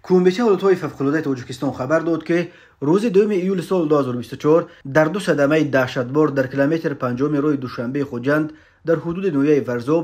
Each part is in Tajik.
Кумитаи ҳолатҳои фавқулодаи Тоҷикистон хабар дод, ки рӯзи 2 июли соли 2024 дар ду садамаи даҳшатбор дар километри 5 роҳи Душанбеи Хуҷанд дар ҳудуди ноҳияи Варзоб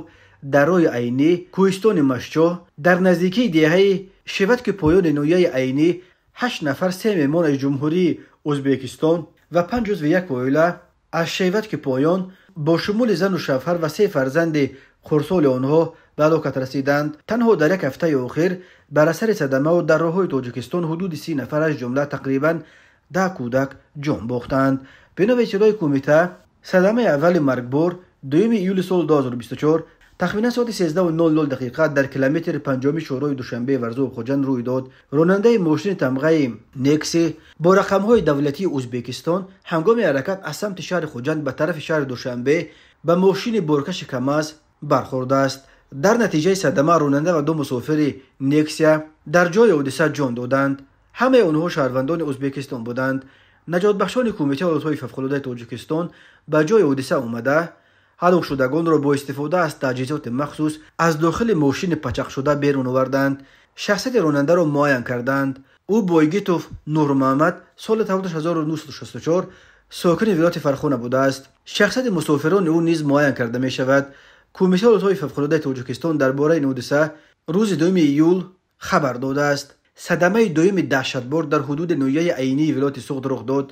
дар роҳи Айнӣ, кӯҳистони Машчоҳ, дар наздикии деҳаи Шеватки поёни ноҳияи Айнӣ 8 нафар, 3 меҳмон аз Ҷумҳурии Ӯзбекистон ва 5 узви як оила аз Шеватки поён бо шумули зану шавҳар ва 3 фарзанди хурдсоли онҳо ба ҳалокат расиданд. Танҳо дар як ҳафтаи охир бар асари садамаҳо дар роҳҳои Тоҷикистон ҳудуди 30 нафар, аз ҷумла тақрибан 10 кӯдак ҷон бохтанд. Бино ба иттилои кумита, садамаи аввали маргбор 2 июли соли 2024 тахминан соати 13:00 дақиқа дар километри 5 шӯрои Душанбе Варзоб Хуҷанд рӯй дод. Ронандаи мошини тамғаи Некси бо рақамҳои давлатии Ӯзбекистон ҳангоми ҳаракат аз самти шаҳри Хуҷанд ба тарафи шаҳри Душанбе ба мошини боркаши КамАЗ бархӯрдааст. Дар натиҷаи садама ронанда ва 2 мусофири Нексия дар ҷои ҳодиса ҷон доданд. Ҳамаи онҳо шаҳрвандони Ӯзбекистон буданд. Наҷотбахшони Кумитаи ҳолатҳои фавқулодаи Тоҷикистон ба ҷои ҳодиса омада ҳалокшудагонро бо истифода аз таҷҳизоти махсус аз дохили мошини пачақшуда берун оварданд. Шахсияти ронандаро муайян карданд. Ӯ Бойгитов Нурмуҳаммад соли 1964 сокини вилояти Фархона будааст. Шахсияти мусофирони ӯ низ муайян карда мешавад. Кумитаи ҳолатҳои фавқулодаи Тоҷикистон дар бораи ин ҳодиса рӯзи 2 июл хабар додааст. Садамаи дуюми даҳшатбор дар ҳудуди ноҳияи Айнии вилояти Суғд рух дод.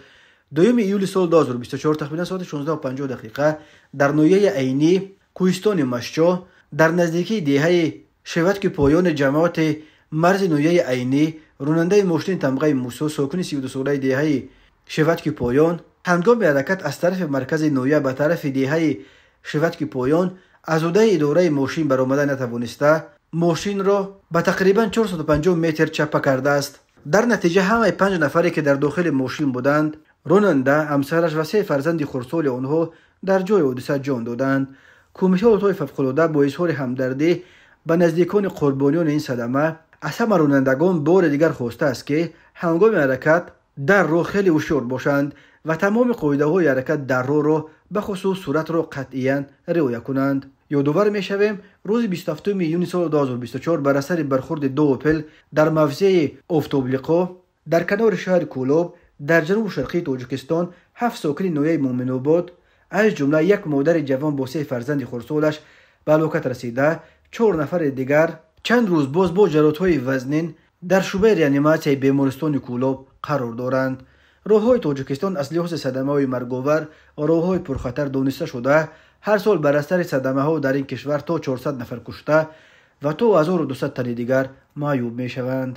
2 июли соли 2024 тахминан соати 16:50 дақиқа дар ноҳияи Айнӣ, кӯҳистони Машчоҳ, дар наздикии деҳаи Шеватки поёни ҷамоати марзи ноҳияи Айнӣ ронандаи мошини тамғаи Мусо, сокини 32-солаи деҳаи Шеватки поён, ҳангоми ҳаракат аз тарафи маркази ноҳия ба тарафи деҳаи Шеватки поён аз ҳудаи идораи мошин баромада натавониста, мошинро ба тақрибан 450 метр чаппа кардааст. Дар натиҷа ҳамаи 5 нафаре, ки дар дохили мошин буданд, ронанда, ҳамсараш ва 3 фарзанди хурдсоли онҳо дар ҷои ҳодиса ҷон доданд. Кумитаи ҳолатҳои фавқулода бо изҳори ҳамдардӣ ба наздикони қурбониёни ин садама аз ҳама ронандагон бори дигар хостааст, ки ҳангоми ҳаракат дар роҳ хеле ҳушёр бошанд ва тамоми қоидаҳои ҳаракат дар роҳро, бахусус суръатро қатъиян риоя кунанд. Ёдовар мешавем, рӯзи 27 июни соли 2024 бар асари бархӯрди ду Опел дар мавзеи Офтоблиқо дар канори шаҳри Кӯлоб дар ҷанубу шарқии Тоҷикистон 7 сокини ноҳияи Муъминобод, аз ҷумла як модари ҷавон бо 3 фарзанди хурдсолаш ба ҳалокат расида, 4 нафари дигар чанд рӯз боз бо ҷароҳатҳои вазнин дар шӯъбаи реаниматсияи бемористони Кӯлоб қарор доранд. Роҳҳои Тоҷикистон аз лиҳози садамаҳои марговар роҳҳои пурхатар дониста шуда, ҳар сол бар асари садамаҳо дар ин кишвар то 400 нафар кушта ва то 1200 тани дигар маъюб мешаванд.